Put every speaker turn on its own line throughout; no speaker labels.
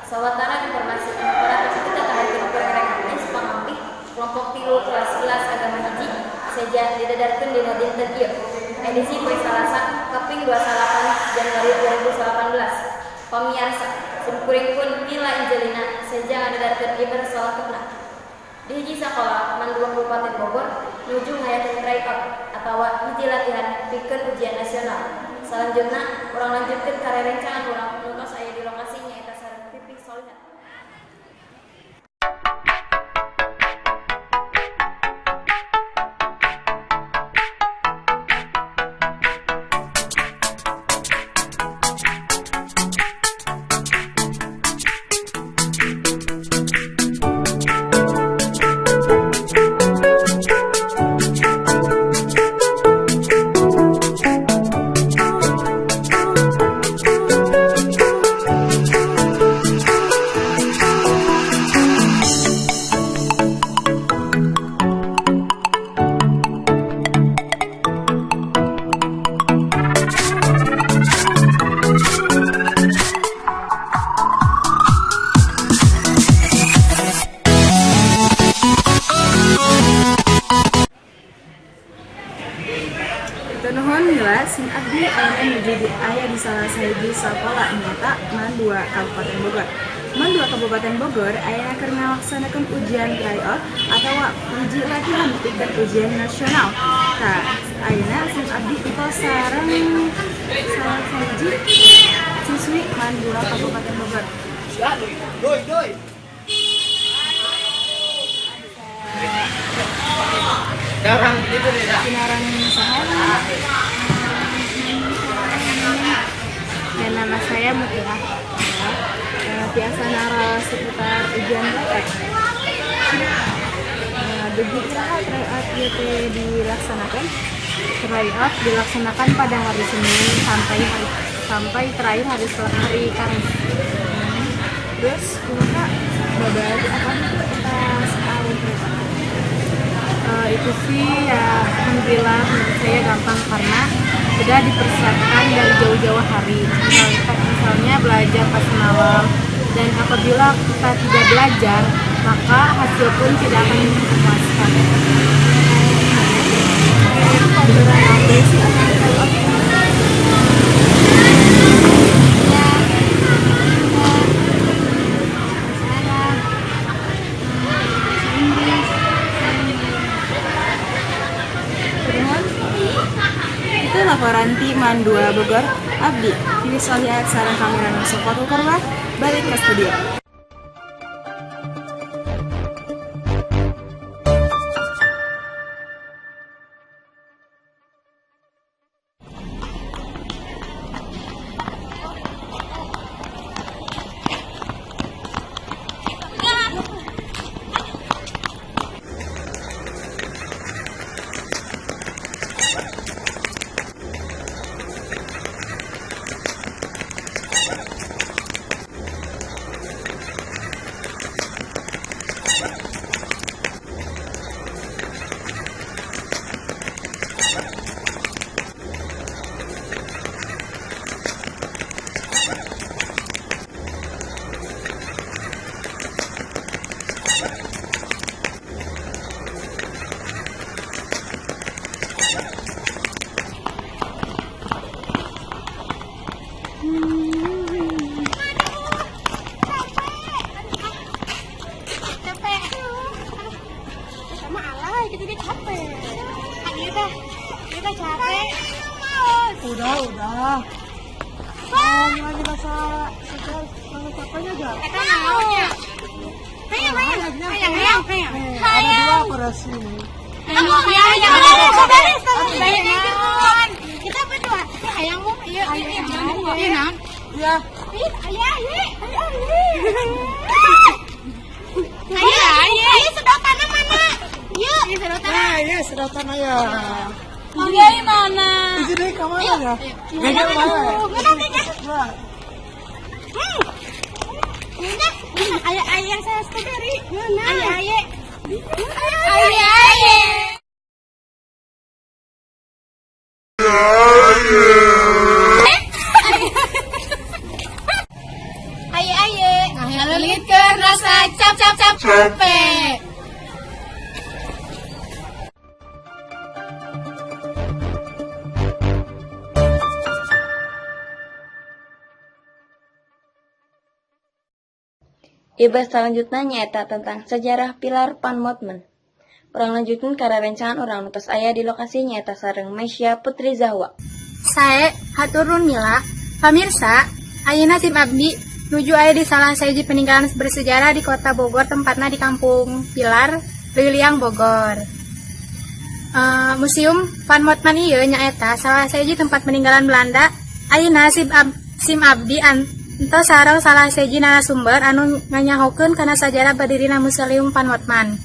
Sawatara informasi anu parantos kita ku rerencangan Nis Pangampih kelompok 3 kelas 11 agama 1 seja didadarkeun dina dinten ieu. Edisi poe Salasa kaping 28 Januari 2018. Pamiarsa, simkuring pun Mila Angelina seja ngadadarkeun iber salengkepna. Di hiji sakola MAN 2 Kabupaten Bogor nuju ngayakeun tryout atawa hiji latihan pikeun ujian nasional. Salanjutna urang lanjutkeun ka rerencangan urang nu tos aya di lokasi, nyaeta sareng Pipih Solihat.
Nuhun, Mila. Sim abdi ayeuna nuju di aya di salah sahiji sakola, nyaeta MAN 2 Kabupaten Bogor. MAN 2 Kabupaten Bogor ayeuna keur ngalaksanakeun ujian tryout atawa uji latihan pikeun ujian nasional. Tah, ayeuna sim abdi tos sareng salah sahiji siswi MAN 2 Kabupaten Bogor.
Doi, doi. Sekarang itu nih.
Kinarang saha?
Ya, nama saya Mutiah.
Tiasa naros seputar ujian tryout? Dugi iraha tryout ieu teh dilaksanakan?
Tryout dilaksanakan pada hari Senin sampai terakhir hari Kamis.
Terus kumaha babari apa itu eta soal tryout?
Itu sih ya, alhamdulillah menurut saya gampang karena sudah dipersiapkan dari jauh-jauh hari. Misalnya belajar pas malam, dan apabila kita tidak belajar maka hasil pun tidak akan memuaskan.
Itu pelajaran apa sih atau tryout?
Ya, bahasa Arab, bahasa Inggris.
Nuhun. Itu laporan ti MAN 2 Bogor. Abdi, Vivi Solihat sareng kameramen Sokotul Korwa, balik ke studio.
Capek. Sama alay gitu dia capek. Kan ieu teh, ieu teh capek.
Udah, udah. Oh, lagi bahasa sosial, bahasa capeknya aja.
Eta naonnya? Hayang, hayang, hayang, hayang, hayang.
Nih, ada dua operasi nih.
Aku hayang, hayang, hayang. Kita berdua. Hayang mu, iya, iya, iya, naon?
Iya.
Ih, ayah, ayah, ayah. Ayah, ayah, ayah, sedotannya mana? Yuk, sedotan.
Nah, iya sedotan aja.
Iya, mana?
Di sini ke mana ya?
Mana?
Mana?
Mana?
Nah,
Ayah, ayah saya strawberry. Ayah, ayah. Ayah, ayah. Ayah, ayah. Ngaleungitkeun rasa cap cap cap capek.
Ibas salanjutna nyaeta tentang sejarah Pilar Van Motman. Urang lanjutkeun ka rerencangan urang nu tos aya di lokasi nyaeta sareng Mesya Putri Zahwa.
Sae, hatur nuhun Mila. Pamirsa, ayeuna tim abdi nuju aya di salah sahiji peninggalan bersejarah di Kota Bogor, tempatna di Kampung Pilar, Leuwiliang, Bogor. Museum Van Motman ieu nyaeta salah sahiji tempat peninggalan Belanda. Ayeuna sim abdi entos sareng salah sahiji narasumber anu nganyahokeun kana sajarah badirina Museum Van Motman.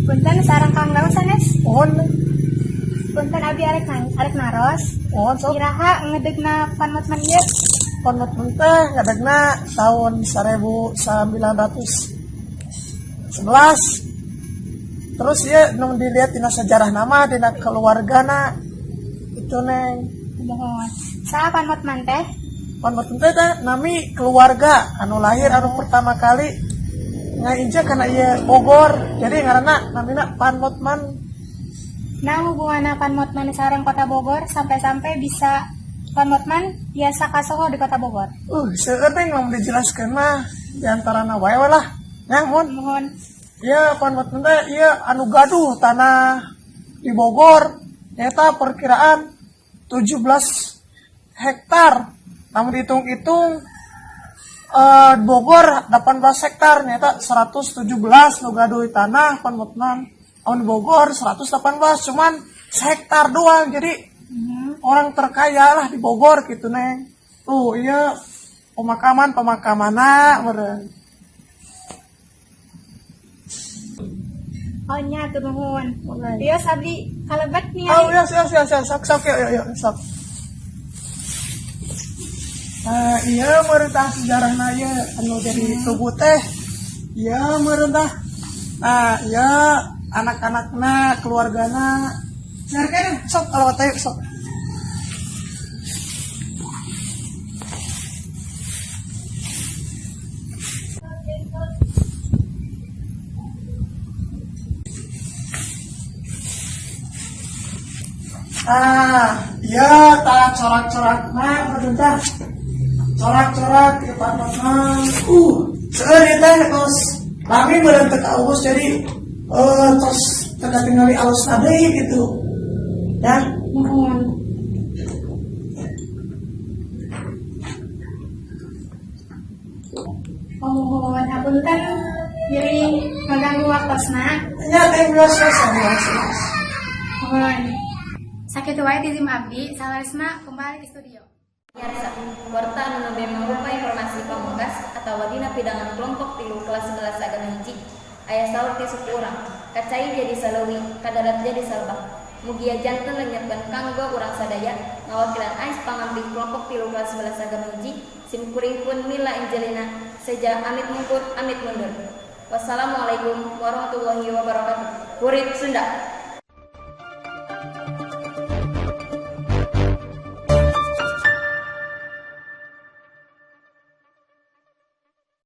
Punten sareng Kang Daud sanes?
Mohon.
Punten abi arek naros.
Mohon sok.
Iraha ngedegna Van Motman ieu?
Van Motman teh ngedegna tahun 1911. Terus ya nu dilihat dina sejarah nama dina keluargana itu Neng.
Mohon. Saha Van Motman teh?
Van Motman teh nami keluarga anu lahir anu pertama kali ngainjak kana ieu Bogor. Jadi ngaranna namina Van Motman.
Nah, hubunganna Van Motman sareng Kota Bogor sampai-sampai bisa Van Motman biasa kasoho di Kota Bogor.
Seueur Neng lamun dijelaskeun mah di antarana wae we lah. Nya mun.
Mohon.
Ieu Van Motman teh ieu anu gaduh tanah di Bogor nyaeta perkiraan 17 hektar. Namun dihitung-hitung Bogor 18 hektar nyaeta 117 nu gaduh tanah Van Motman. Amun Bogor 118 cuman sehektar doang. Jadi orang terkaya lah di Bogor gitu Neng. Tuh iya pemakamanna meureun.
Oh nya hatur nuhun. Tios abdi kalebet nih.
Oh iya iya iya sok sok yuk yuk sok. Iya meureun tah sejarahna ieu anu jadi tubuh teh. Iya meureun tah. Nah, iya anak-anakna, keluargana. Nyarkeun sok kalau teh sok. Ah, iya tah corak-corakna meureun tah. Corak-corak di Van Motman. Seueur ieu teh tos lami meureun teu kaurus jadi tos teu katingali alusna deui gitu. Ya,
Mohon. Oh, mohon hapunten bilih ngaganggu waktosna.
Nya teh biasa biasa.
Mohon. Sakitu wae ti tim abdi, salaresna kembali ke studio.
Nyarsa, warta anu nembe mangrupa informasi pamungkas atawa dina pidangan kelompok 3 kelas 11 agama hiji aya saur ti suku urang, kacai jadi saleuwi, kadarat jadi salbak. Mugia janten lenyapkeun kanggo urang sadaya ngawakilan Ais pangampih kelompok 3 kelas 11 agama hiji, sim kuring pun Mila Angelina seja amit mungkur amit mundur. Wassalamualaikum warahmatullahi wabarakatuh. Kurit Sunda.